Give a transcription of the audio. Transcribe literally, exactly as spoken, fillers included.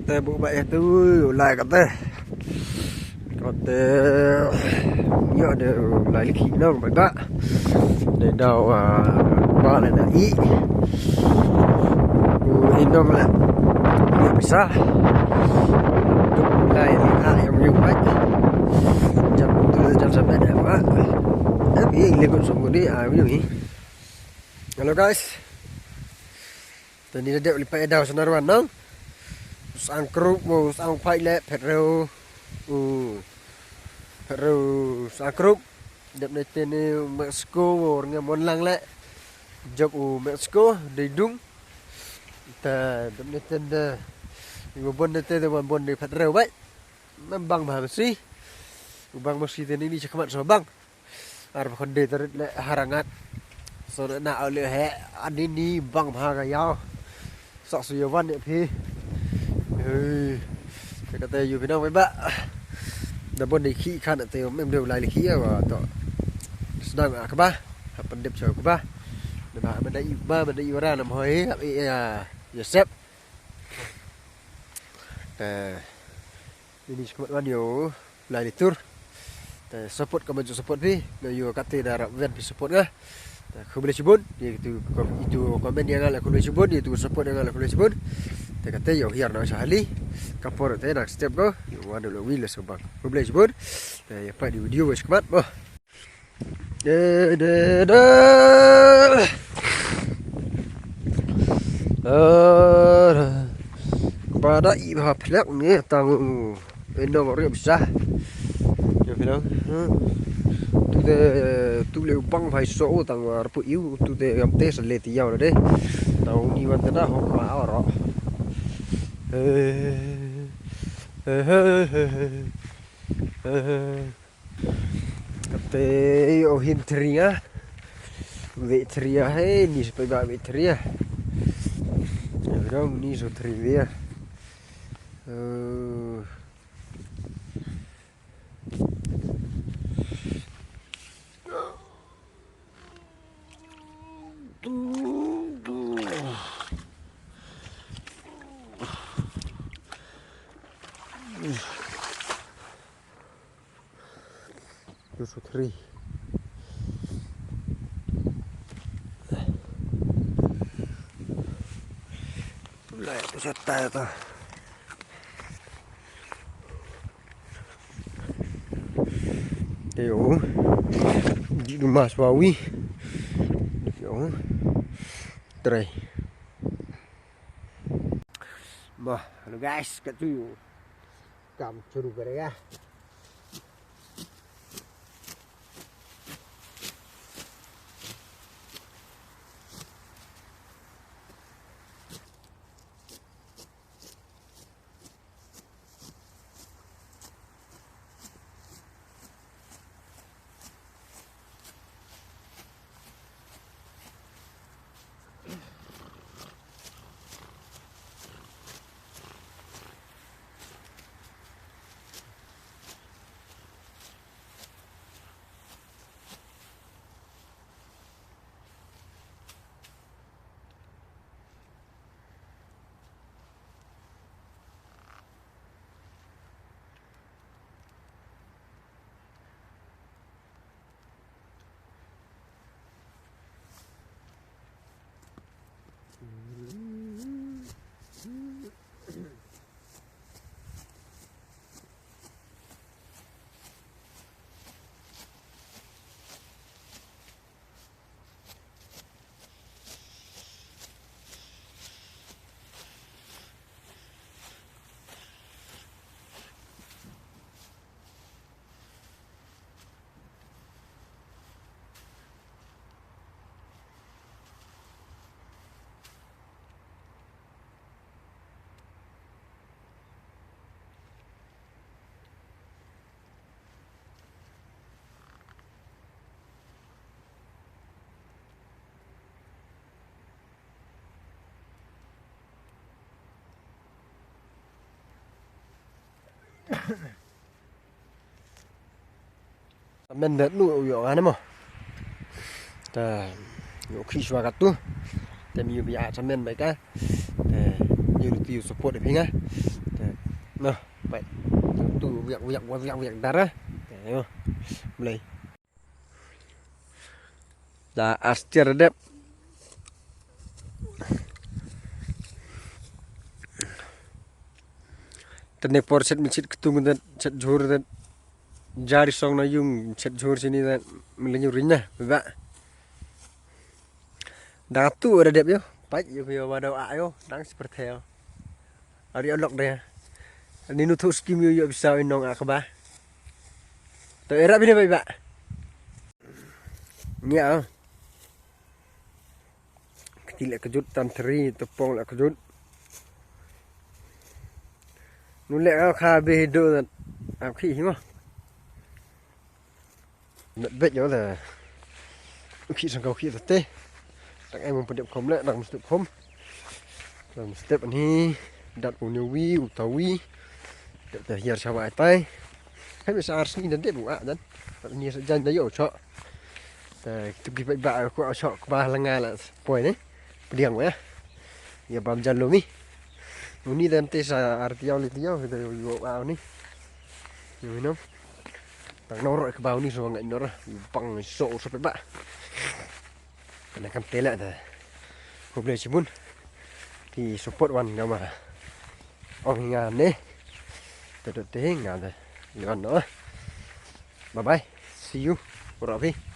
Te bu ba e tu lai kate. Kate yo de lai liki no ba ba. De dau ba le na i. U i no le. Ni bisa. Tu lai ni ha yang yu ba. Jam tu jam sampai de ba. Tapi le kun sungguh ni a yu ni. Hello guys. Te ni da dep li pa e dau sana rwan nong. Sang krup mo sang phai le phet reu. U. Phet reu sang krup. Dep ne te ni Mexico mo nge mon lang le. Jop u Mexico de dung. Te dep ne te de. Iwa bon ne te de wan bon de phet reu bai. Mem bang bha masi. U bang masi te ni ni chakmat so bang. Ar ba khon de tarit le harangat. So na na au le he ani ni bang bha ka yau. Sak su yawan ne phi. Hei. Te kate yu phi nong ba. Da bon de khi khan te mem de lai le khi ya wa to. Snang a ka ba. Ha pandep chau ka ba. Da ba ma da i ba ma da i wara nam hoi. Ya sep. Te Ini chakmat wan yo lai li tur. Te support ka man ju support phi, nga yo kate da rap wen phi support nga. Te khublei chibun, ye tu kom-, itu comment ya nga la khublei chibun, ye tu support ya nga la khublei chibun. Te kate yo hiar na sa hali, ka por te na step ko, yo wan lo wi le so bang. Khublei chibun. Te ya pa di video wa chakmat mo. De, de, de. Ara. Ba da i bha phlek ni tang u. Endo ngor ya bisa. Ya phi nong. Tu de, tu le bang phai so tang war pu iu, tu de gam te sa le ti yau de. Tang ni wan te da ho ma oro. Eh. Eh, eh, eh, eh. Eh. Kate o hin tria. Ve tria he, ni sepai ba ve tria. Rong ni so tria. Eh. Two to three. Lai tu sa tai tu. Yo. Di rumah suawi. Yo. Try. Bah, hello guys, kat tu. Kam churu karega. Samen de nu u yo ngane mo. Ta yo khi shwa katu. Te mi yo bia samen bai ka. Te yo tu support de pinga. Noh, pait. Tu wiak, wiak, wiak, wiak, wiak dara. Te, yo. Blei. Da astiar dep. Tene por chet mi chet ktung det, chet jhur det. Jari song na yung, chet jhur sini det. Mele yung rinya, ba. Da tu da dep yo. Pait yo, yo, wada a yo, dang seperti yo. Ari olok de. Ni nu thu skim yo, yo bisa i nong a kba. To era bine bai ba. Nia. Kti le kejut, tan teri, tepong le kejut. Nu le ka kha be do. Ap khi hi mo. Met bet yo da. Khi sang kau khi da te. Tang em pun dep khom le, dang mesti khom. Dang mesti ni. Dat u ni wi, u ta wi. Dep te hiar sawa tai. Hai me sa ar sni dan dep u a dan. Ni sa jan da yo cho. Te tu ki ba ba ko cho ba la nga la. Poi ne. Pdiang wa. Ya bam jan lo mi. Uni dan te sa ar tiaw li tiaw, kita yo yo a uni. Yo no. Tang nor ka ba uni so ngai nor. Pang so so pe ba. Kana kam tela da. Khublei chibun. Ki support wan nga ma. Ong hi nga ne. Te do te hi nga da. Yo no. Bye bye. See you. Ura phi.